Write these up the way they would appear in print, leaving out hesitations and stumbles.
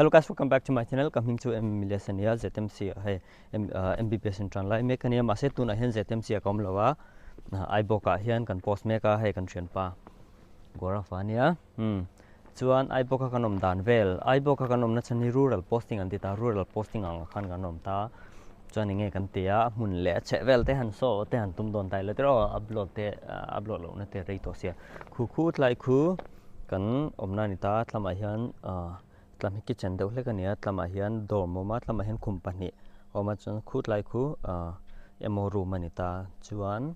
Hello guys, welcome back to my channel. Ka hming chu M Milias ania, ZMC ah hei MBBS in tan lai mek ania, mahse tunah hian ZMC ah ka awm lo a, Aibawk ah hian kan post mek a, hei kan thianpa Gaurav ania. Umm chuan Aibawk a kan awm dan vel, Aibawk a kan awmna chhan hi rural posting an ti ta, rural posting ang ah khan kan awm ta, chuan enge kan ti a, a hmun leh a chheh vel te han saw te han tum dawn ta ila tiraw, upload te upload lohna te rei tawh sia, khu khu tlai khu kan awmna a ni ta, tlamah hian ah tlam hi kitchen deuh hlek a ni a, tlamah hian dorm a awm a, tlamah hian khum pahnih a awm a, chuan khu tlai khu ah emaw room a ni ta, chuan.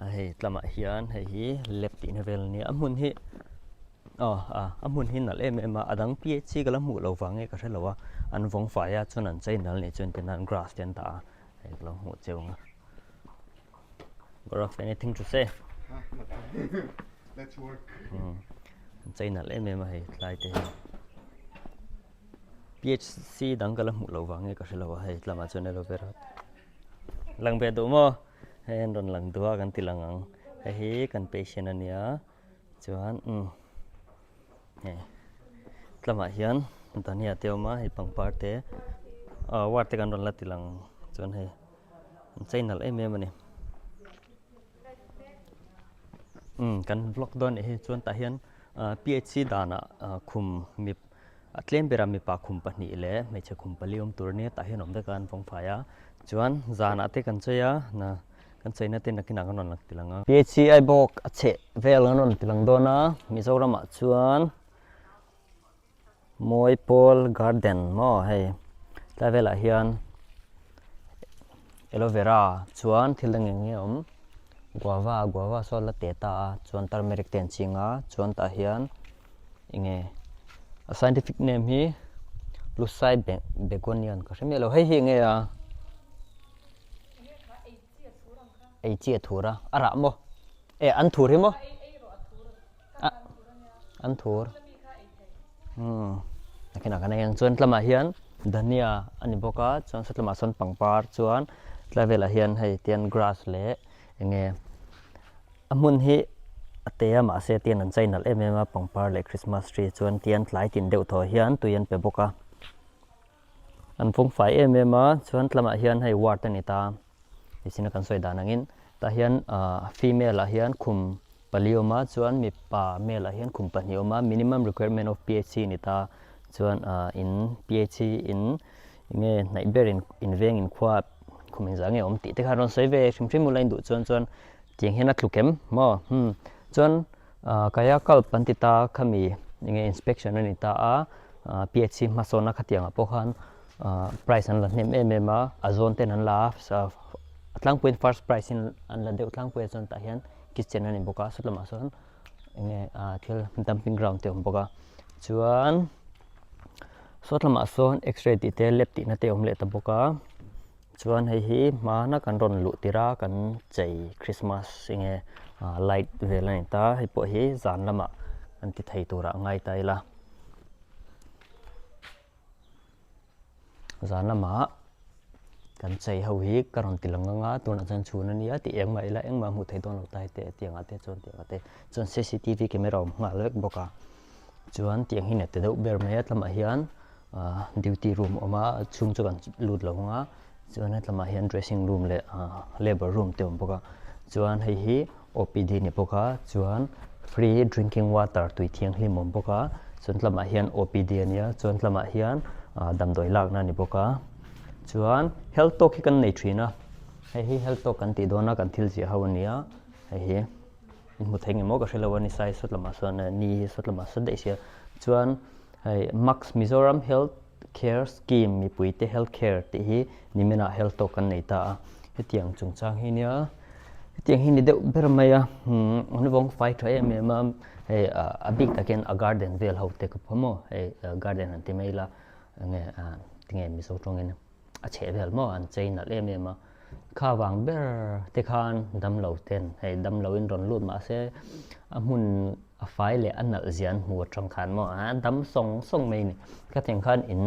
A hei tlamah hian hei hi lab tihna vel a nia a hmun hi aw a a hmun hi nalh em em a a dang P_H_C ka la hmuh loh vang nge ka hre lo a an vawng fai a chuan an chei nal nih chuan tihian an grass te an dah a hei ka lo hmuh cheu ang a Gaurav anything to say Let's work. An chei nalh em em a hei tlai te hi. P_H_C dang ka la hmuh loh vang nge ka hre lo a hei tlamah chuan aloe vera Lang ve duh maw? Hei an rawn lang duh a kan ti lang ang. Hei hi kan patient a nia chuan umm hei tlamah hian dhania te a awm a hei pangpar te ah ward te kan rawn la ti lang chuan hei an chei nalh em em a ni. Umm kan vlog dawn nih hi chuan tah hian ah P_H_C danah ah khum mip A tlem berah mipa khum pahnih leh hmeichhe khum pali awm tur a nia tah hian awm vek a an vawng fai a chuan zanah te kan chei a na kan cheina te nakinah kan rawn lang ti lang a. PHCI bawk a chheh vel kan rawn ti lang dawn a Mizoramah chuan Mawipawl garden maw hei tlai velah hian Aloe vera chuan thil dang eng nge awm guava guava saw la teh ta a chuan turmeric te an ching a chuan tah hian enge a scientific name hi lusai begonian ka hre miah lo hei hi enge a ei chi a thur a a rah maw e an thur hi maw an thur umm nakinah kan ei ang chuan tlamah hian dhania a ni bawk a chuan sawtlamah sawn pangpar chuan tlai velah hian hei tian grass leh enge a hmun hi a te a mahse tian an chei nalh em em a pangpar leh christmas tree chuan tian tlai tin deuh thaw hian tui an pe bawk a an vawng fai em em a chuan tlamah hian hei ward a ni ta. Nichin a kan sawi dan angin tah hian ahh female ah hian khum pali a awm a chuan mipa male ah hian khum pahnih a awm a minimum requirement of P_H_C a ni ta chuan ahh in P_H_C in enge hnaih ber in in veng in khua khum engzah nge a awm tih te kha rawn sawi ve hrim hrim ula in duh chuan chuan tiang hian a tluk em maw hmm chuan ahh kaya kalp an ti ta khami enge inspection a ni ta a ahh P_H_C hmasawnna khatiangah pawh khan. Ahh prize an la hnem em em a a zawn ten an la a a tlangpuiin first prize in an la deuh tlangpui a chuan tah hian kitchen a ni bawk a saw lamah sawn enge ah thil dumping ground te a awm bawk a chuan saw lamah sawn x-ray tih te lab tih na te a awm leh ta bawk a chuan hei hi hmana kan rawn luh tirh a kan chei christmas enge ah light vel a ni ta hei pawh hi zan lamah an ti thei turah ngai ta ila. Zan lamah kan chei ho hi ka rawn ti lang ang a tunah chuan chhun a nia tih engmah ila engmah hmuh theih dawn loh ta hei te tiang ah te chuan tiang ah te chuan C_C_T_V camera a awm nghal vek bawk a chuan tiang hi nete deuh ber mai a tlamah hian ah duty room a awm a a chhung chu kan lut lo ang a chuan hetlamah hian dressing room leh ah labour room te a awm bawk a chuan hei hi O_P_D ni bawk a chuan free drinking water tui thianghlim awm bawk a chuan tlamah hian O_P_D a nia chuan tlamah hian ah damdawi lakna a ni bawk a chuan health talk hi kan nei thin a hei hi health talk kan tih dawn a kan thil ziah ho a nia hei hi in hmu thei ngemaw ka hre lo a ni sai sawt lamah sawn ni hi sawt lamah sawn daih sia chuan hei max Mizoram health care scheme mipuite health care tih hi niminah health talk kan nei ta a hetiang chungchang hi nia hetiang hi ni deuh ber mai a umm an vawng fai tha em em a hei ah a bik takin a garden vel ho te ka pawh maw hei garden han ti mai ila enge ah tinge mizo tawngin a chheh vel maw an chei nalh em em a kha vang ber te khan damlo ten hei damlo in rawn lut mahse a hmun a fai leh a nalh zia an hmu atang khan maw a dam sawng sawng mai a ni khatiang khan in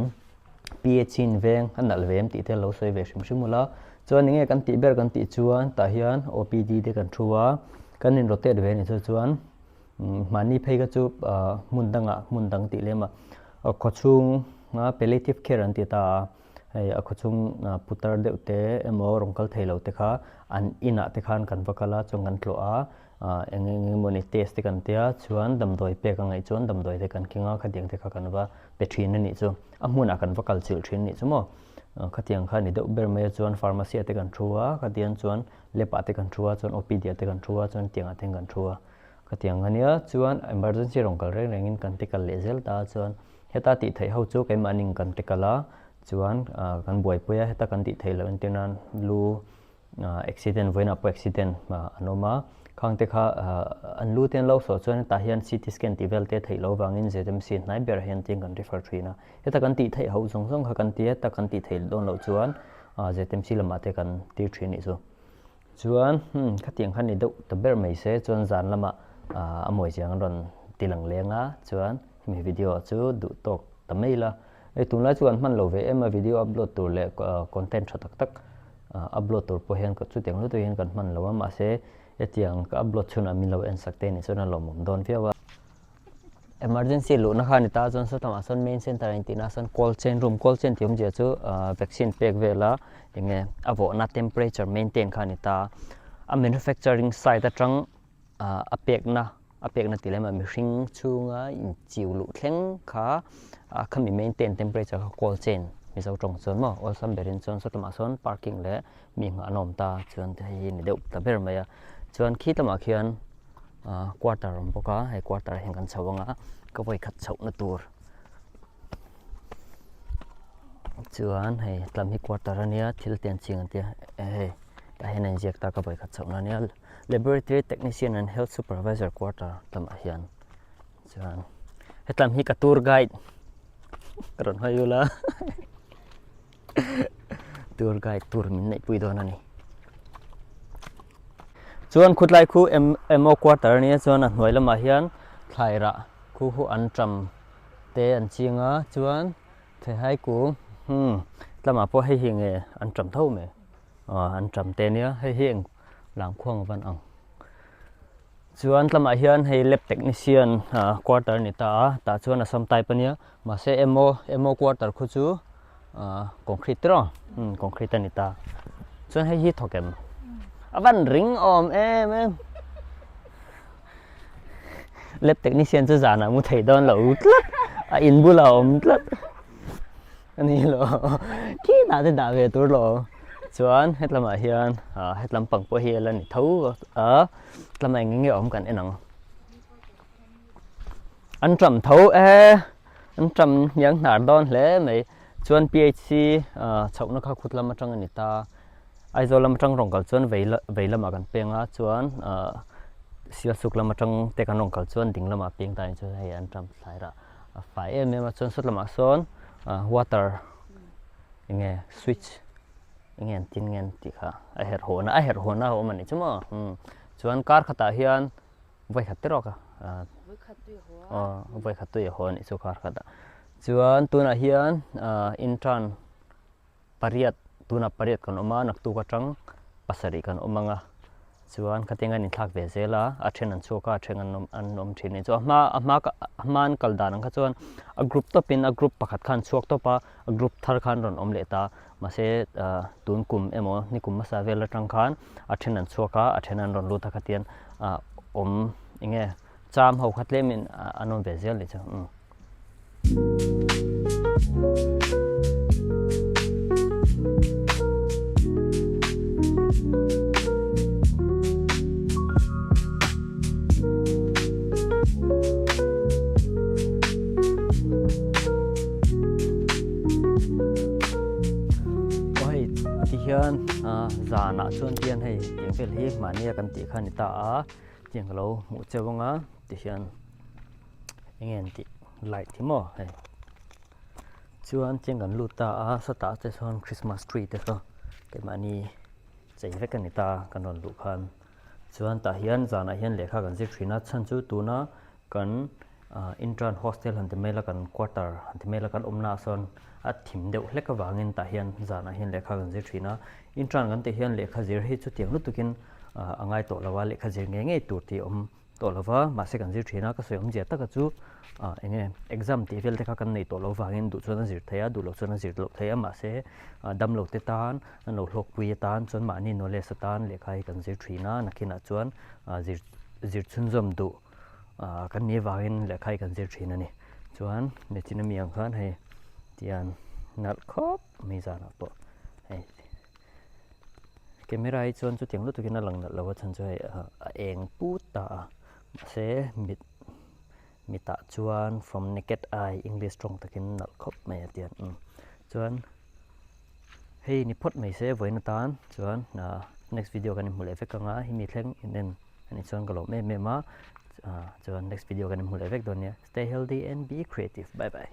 P_H in veng a nalh ve em tih te lo sawi ve hrim hrim ula chuan enge kan tih ber kan tih chuan tah hian O_P_D te kan thu a kan in rotate ve a nih chu chuan mahni phei kha chu ah hmun dangah hmun dang tih lem ah. A khawchhung palliative care an ti ta a, hei a khawchhung putar deuh te emaw rawn kal thei lo te kha an inah te khan kan va kal a chuan kan tlawh a, eng eng emawni test te kan tia chuan damdawi pek a ngaih chuan damdawi te kan keng a, khatiang te kha kan va pe thin a nih chu. A hmunah kan va kal chilh thin a nih chu maw. Khatiang kha ni deuh ber mai a chuan pharmacy ah te kan thu a, khatiang chuan lab ah te kan thu a, chuan OPD ah te kan thu a, chuan tiangah te kan thu a. Khatiang a nia chuan emergency rawn kal reng rengin kan ti kal leh zel ta a chuan heta tih theih ho chu keimahni kan ti kal a chuan kan buaipui a heta kan tih theih loh entir nan lu accident vawiinah pawh accident an awm a khang te kha an lu te an lo sawh chuan hetah hian CT scan tih vel te theih loh vangin ZMC hnai berah hian tin kan refer thin a heta kan tih theih ho zawng zawng kha kan ti a heta kan tih theih dawn loh chuan ZMC lamah te kan tir thin a nih chu. Chuan hmm khatiang kha ni deuh ta ber mai se chuan zan lamah a mawi chiang an rawn ti lang leng a chuan hemi video chu duh tawk ta mai la hei tunlai chu kan hman lo ve em a video upload tur leh content tha tak tak upload tur pawh hian chutiang lutuk hian kan hman lo a mahse hetiang ka upload chhunah min lo en sak te nih chuan a lawmawm dawn viau a. Emergency luhna kha a ni ta chuan sawtlamah sawn main center a intihna sawn cold chain room cold chain tih awmzia chu vaccine pek vela enge a vawhna temperature maintain kha a ni ta a manufacturing side atang a pekna a pekna tih lem ah mihring chhunga inchiu luh thleng kha khami maintain temperature kha cold chain mizo tawng chuan maw awlsam berin chuan sawtlamah sawn parking leh mi nghah an awm ta chuan hei hi ni deuh ta ber mai a chuan khi lamah khian. Ahh quarter a awm bawk a hei quarter ah hian kan chho ang a ka vawi khat chhoh na tur chuan hei tlam hi quarter a nia thil te an ching an tia hei tah hian a inziak ta ka vawi khat chhoh na nia laboratory technician and health supervisor quarter tlamah hian chuan hetlam hi ka tour guide ka rawn hawi ula. Tour guide tur min neih pui dawn a ni. Chuan khutlai khu MO quarter a nia chuan a hnuai lamah hian thlai rah khu hu an ṭam te an ching a chuan theihai kung hmm tlamah pawh hei hi nge an ṭam tho mai aw an ṭam te nia hei hi eng lamkhuang a van ang. Chuan tlamah hian hei lab technician ah quarter a ni ta a tah chuan Assam type a nia mahse MO MO quarter khu chu ah concrete te rawh umm concrete a ni ta chuan hei hi thawk em a van ring awm em em lab technician chu zanah mu thei dawn lo tlat a in bulah a awm tlat. A ni lo khi dah te dah ve tur lo chuan hetlamah hian ah hetlam pang pawh hi a la ni tho a tlama eng nge awm kan en ang an ṭam tho e an ṭam hniang hnar dawn hle mai chuan P_H_C ah chhohna kha khut lam aṭang a ni ta Aizawl lam aṭang rawn kal chuan vei vei lamah kan peng a chuan ah Sialsuk lam aṭang te kan rawn kal chuan ding lamah peng ta a ni chuan hei an ṭam thlai rah. A fai em em a chuan sawt lamah sawn ah water eng nge switch eng nge an tin nge an tih kha a herh haw na a herh haw na a awm a nih chu maw umm chuan kar khatah hian vawi khat te rawk a ah aw vawi khat tui a haw a nih chu kar khatah chuan tunah hian ah intern. Pariat, tunah pariat kan awm a, naktuk atang pasarih kan awm ang a, chuan khatiang an inthlak ve zel a, a then an chhuak a, a then an awm an awm thin a ni. Chuan a hma a hma a hma an kal dan ang kha chuan a group tawpin a group pakhat khan chhuak tawp a, a group thar khan rawn awm leh ta, mahse ah tun kum emaw ni kum hmasa vel atang khan a then an chhuak a, a then an rawn lut a khatiang ah awm eng nge cham ho kha tlemin an awm ve zel a ni chu umm. Aw hei tihian zanah chuan hian hei tiang vel hi mahnia kan tih kha a ni ta a tiang ka lo hmuh cheu ang a tihian. Enge an tih light hi maw hei chuan chiang kan lut ta a sawtah te sawn christmas tree te saw keimahni chei vek a ni ta kan rawn luh khan chuan tah hian zanah hian lehkha kan zir thin a chhan chu tuna kan ah intern hostel han ti mai ila kan quarter han ti mai ila kan awmna ah sawn a thim deuh hlek avangin tah hian zanah hian lehkha kan zir thin a intern kan tih hian lehkha zir hi chutiang lutukin ah a ngai tawh lo a lehkha zir ngei ngei tur tih a awm. tawh lo va, mahse kan zir thin a, ka sawi awmzia taka chu ah eng nge exam tih vel te kha kan nei tawh lo vangin duh chuan a zir theih a, duh loh chuan a zir loh theih a, mahse ah damlo te tan an lo hlawkpui atan chuan mahni knowledge atan lehkha hi kan zir thin a, nakinah chuan ah zir zir chhunzawm duh ah kan nih avangin lehkha hi kan zir thin a ni. Chuan machine ami ang khan hei tian nalh khawp mai zanah pawh hei camera hi chuan chutiang lutukin a lang nalh lo a chhan chu hei a eng put ta a mahse mit mitah chuan from naked eye english tawng takin nalh khawp mai a tian umm chuan hei ni phawt mai se vawiin atan chuan ah next video kan inhmu leh vek ang a hemi thleng in en anih chuan ka lawm em em a ah chuan next video kan inhmu leh vek dawn nia stay healthy and be creative bye bye.